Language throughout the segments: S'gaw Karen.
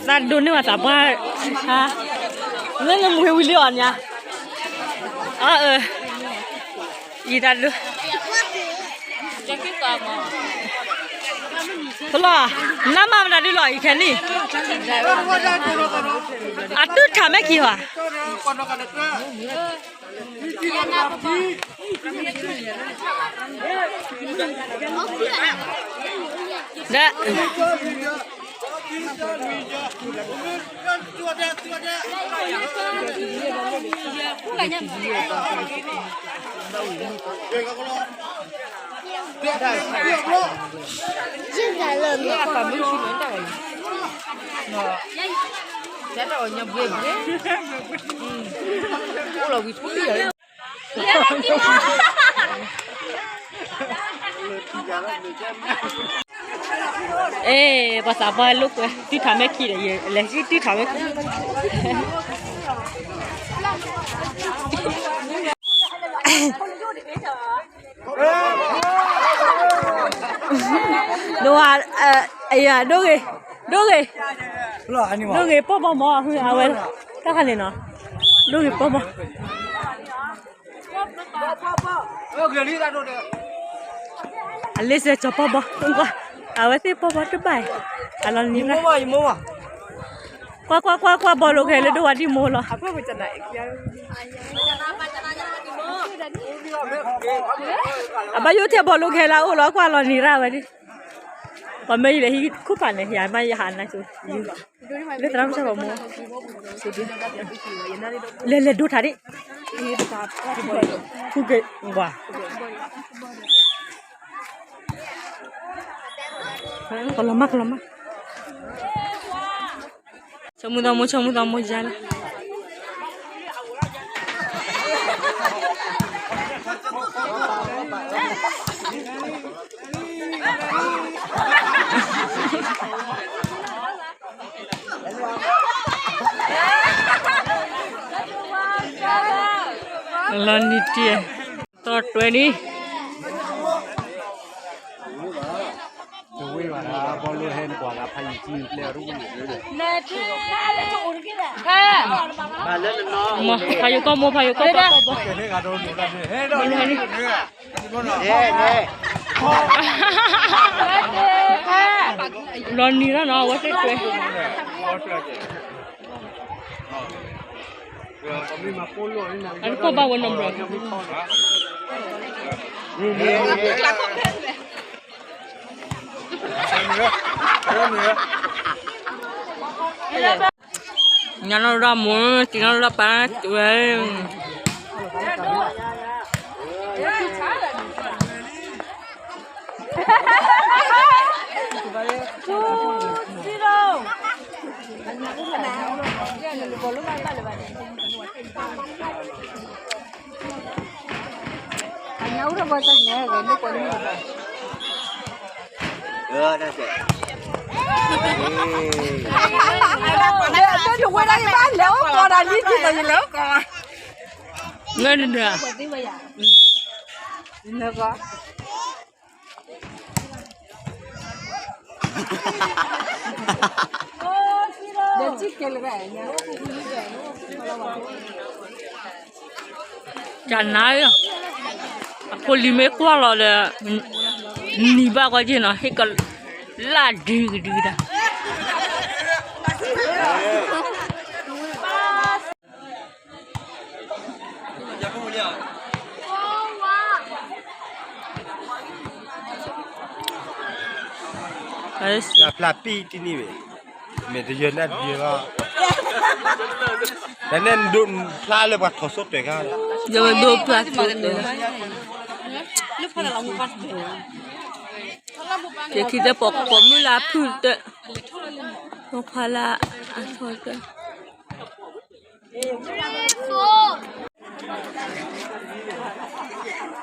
သးဒိးန့ၢ်ဝဲသးပှၢ်, လၢနမူၤဝံၤလံအီၤညါ, အၢ, ယတၢ်ဒိး, ဖလီၢ်, နမၤမတၤဒုလီၤအံၤခဲလံ, အတုၤထးမဲခံဟီ, ဒီး အဲ ပှၤသးပှၢ်လိာ်ကွဲ တုၤထးမဲခံဒီး ယလဲၤတုၤထးမဲခံ ဒိၣ်ဧါ, အယၤ ဒိၣ်ဂ့ၤ, ဒိၣ်ဂ့ၤ, ဒိၣ်ဂ့ၤပီၢ်ဘီမၢ် အဝဲ, တၢ်ခါန့ၣ်နီၤ, ဒိၣ်ဂ့ၤပီၢ်ဘီ, အလ့စဲၤကၠီၤပီၢ်ဘီ, ကွၢ်, အဝဲသ့ၣ်ပီၢ်ဘီတဘၣ်, အလီၤနံၤရၣ်, ကွၢ်ကွၢ်ကွၢ်ကွၢ် ဘီလိခဲလၢဒိၣ်ဝါဒံၣ်မိၢ်လီၤ အဘၣ်ယိၣ်ထဲဘီလိခဲလၢအအိၣ်လီၤ ကွၢ်လီၤနံၤရၣ်ဝဲဒၣ်, ပှၤမ့ၢ်ယလဲၤဟံးခိၣ်ဖးန့ၣ် ယၤမ့ၢ်ယဟးနၤဆိ, လၢသရၣ်မုၣ်ဆၣ်ပှၤမိၢ်, လဲၤလဲၤဒိထါဒံး, ဖုက့ၤ, ဝါ, ကလီၤမၢ် ကလီၤမၢ် ဆိကမိၣ်သးမိၢ် ဆိကမိၣ်သးမိၢ်ယါလီၤ, လီၤနံၤတံၢ်, တီၢ်တွဲဒံး ဖးယိၤကီၢ်မိၢ် ဖးယိၤကီၢ်ပၢ်ကီၢ်ဘီ, လီၤနံၤလီၤနီၤ အဝဲသ့ၣ်တွဲ, အတပီၢ်ဘၣ်ဝဲနီတဘျီ ညါနီၢ်ရၢ်မိၢ် တံၤနီၢ်ရၢ်ပၢ်ဝဲ, လဲၤဒၣ်, ကနၤ, အဖိလံၤမ့ၢ်ကွၢ်လီၤဒီး နံၤဘၣ်ကွၢ်က့ၤနီၤ ဟ့ၣ်ကလၢ်ဒုကဒုကဒါ ဖျါပံၣ်တနံၣ်ဝဲ, မ့ၢ်တယၢၤနၢ်တယၢၤလီၤ, တၢ်န့ၣ်ဒိးဖျါလၢပှၤထီၣ်စိၣ်တဲာ်ခါ, ယခံတဲပိာ်မုၣ်လၢအဖုၣ်တၢၢ်, ပိာ်ခွါလၢအထီၣ်တၢၢ်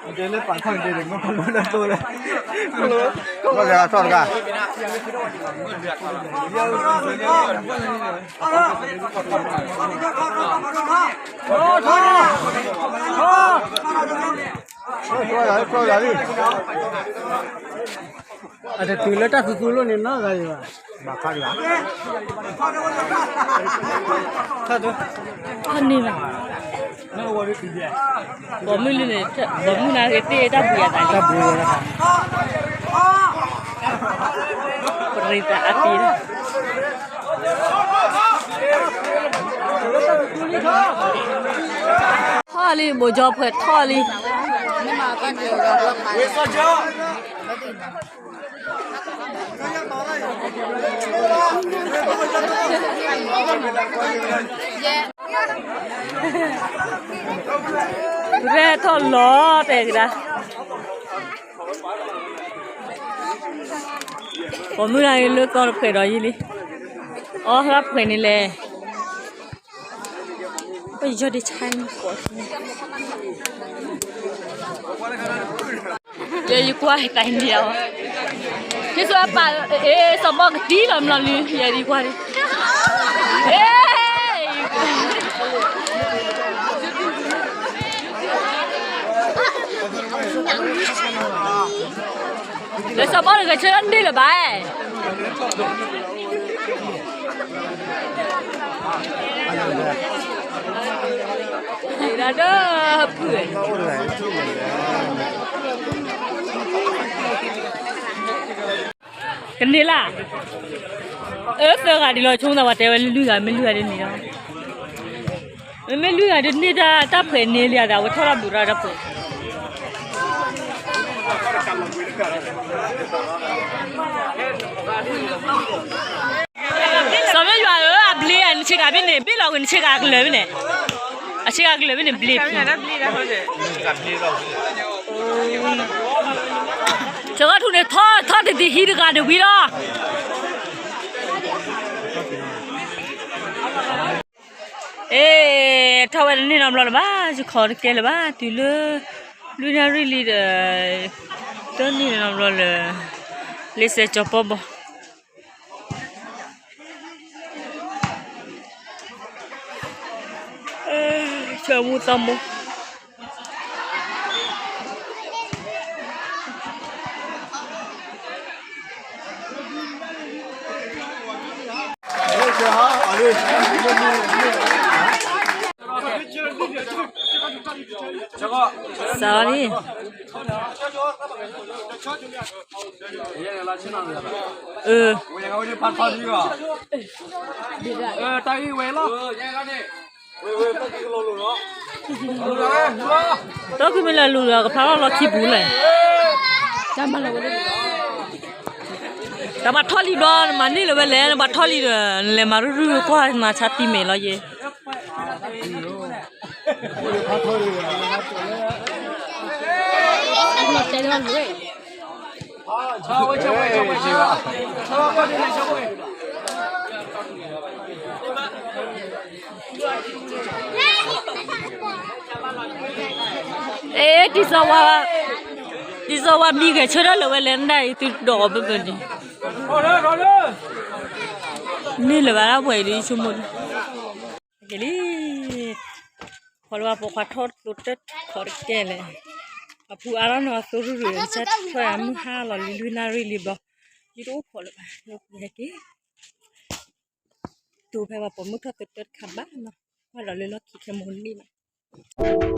ထီၣ်တဂၤ, ထီၣ်တဂၤ, ထီၣ်တဂၤလံ, ထီၣ်တဂၤလံ. အတတုၤလၢတၢ်သူသူလိာ်န့ၣ်နီတဂၤအံၤဘၣ်. ဘၣ်ခါဒံးဘၣ်. ထီၣ်န့ၢ်ဘၣ်. ဘီမုၢ်လၢန့ၣ်, ဘီမုၢ်နၤဂ့ၤတ့ၢ်တၢ်ဘှံးအသးလံ. တၢ်ဘှံးဝဲလီၤ. ပရံသးအပ့ၤလီၤ. ထီၣ်လံ ဘိးကၠီဖှဲးထီၣ်လံ. ရဲၣ်ထီၣ်လီၤတဲာ်ကဒါ. ပိာ်မုၣ်တဂၤအံၤလၢသီတဖှဲးဒီးယံၤလံ. အီၣ်လၢဖှဲးန့ၣ်လဲၣ်. ပယီၤဒ့ဆါန့ၣ်ကိး, ယဲယကွၢ်တၢ်န့ၣ်လီၤ. ဟ့ၣ်ဆိပာ်, အ့ၣ် စီၤဘီကတံၢ်လီၤမလီၤလံ ယဲဒ်ကွၢ်န့ၣ်, အ့ၣ် လၢစီၤဘီတဂဲၤဆၢထၢၣ်န့ၢ်လၢၤဘၣ်. ဒၣ်ဒၢဖုၣ်, ကန့ၢ်လၢ်, အၢ သၢဂၤဒ်လီၤ ဆိကမိၣ်သးပှၤတဲဝဲလွံၢ်ဂၤ မ့ၢ်လွံၢ်ဂၤဒ်န့ၣ်လီၤ. မ့မ့ၢ်လွံၢ်ဂၤဒ်န့ၣ် တၢ်ဖှဲးန့ၢ်လံအသး အဝဲထီၣ်တၢ်ဘျုးရၣ်တၢ်ဖှဲး. စီၤမ့ၢ်ယွၤဧၢ, အဘျ့နဆ့ကၤဘ့ၣ်န့ၣ် ဘ့ၣ်လီၤဝဲနဆ့ကၤကလၢၤဘ့ၣ်န့ၣ်, အဆ့ကၤကလၢၤဘ့ၣ်န့ၣ် ဘျ့ဖု, ဆၢကီၢ်ထူၣ်န့ၣ် ထီၣ် ထီၣ်တဒံးဟံးတဂၤဒံးဝံၤလီၤ. အ့ ထီၣ်ဝဲတန့ၢ်နီတဘျီလၢၤဘၣ်, ယခီတကဲလၢၤဘၣ်, တုၤလၢ လွံၢ်နၣ်ရံၣ်လံဒီး တန့ၢ်နီတဘျီလၢၤ, လ့စဲးကၠီၤပီၣ်ဘီ, ဆၢမူသီမူ. စးလံ, အၢ, တၢ်ဂ့ၢ်ဝဲလီၤ. တီၢ်ခုမ့ၢ်လၢလူၤဒီး ကဖျါထီၣ်လီၢ်ခံပူၤလဲၣ်. တၢ်ဘၣ်ထီၣ်လံဘျီ နမၤန့ၢ်လၢၤဝဲလဲၣ်, နဘၣ်ထီၣ်လံဒီး နလဲၤမၤရုၢ်ရုၢ်ကွၢ်နၤဆါတံၢ်မဲာ်လီၤယဲ. အ့ တံၤစီၤဝါ, တံၤစီၤဝါမံဂဲၤဆၢထၢၣ်လၢၤဝဲလဲၣ် နဒၣ်အံၤသုဒိးအီၤဘၢၣ်ဘၢၣ်န့ၣ်, န့ၢ်လၢၤဘၣ်ဒၣ်ပှဲၤအံၤဒ်ဆိကမိၣ်န့ၣ်, က့ၤလံ, ဖီလၢပှၤပိာ်ခွါထီၣ်သိတၢၢ်ထီတကဲလဲၣ်, အဖုအါထီၣ်န့ၣ်အသိရူၢ်ရူၢ် ဆၢထၢၣ်မုၢ်ဟါလီၤလံ လွံၢ်နၣ်ရံၣ်လံဘျီ, ယတအိၣ်ဖှိၣ်လၢၤဘၣ်, ယကဟဲက့ၤ တိၤဖဲပှၤပိာ်မုၣ်ထီၣ်သိတၢၢ်တခါဘၣ်နီၤ, ကွၢ်ဒီးလၢလီၢ်ခံခဲမုၢ်နံၤနီၤ.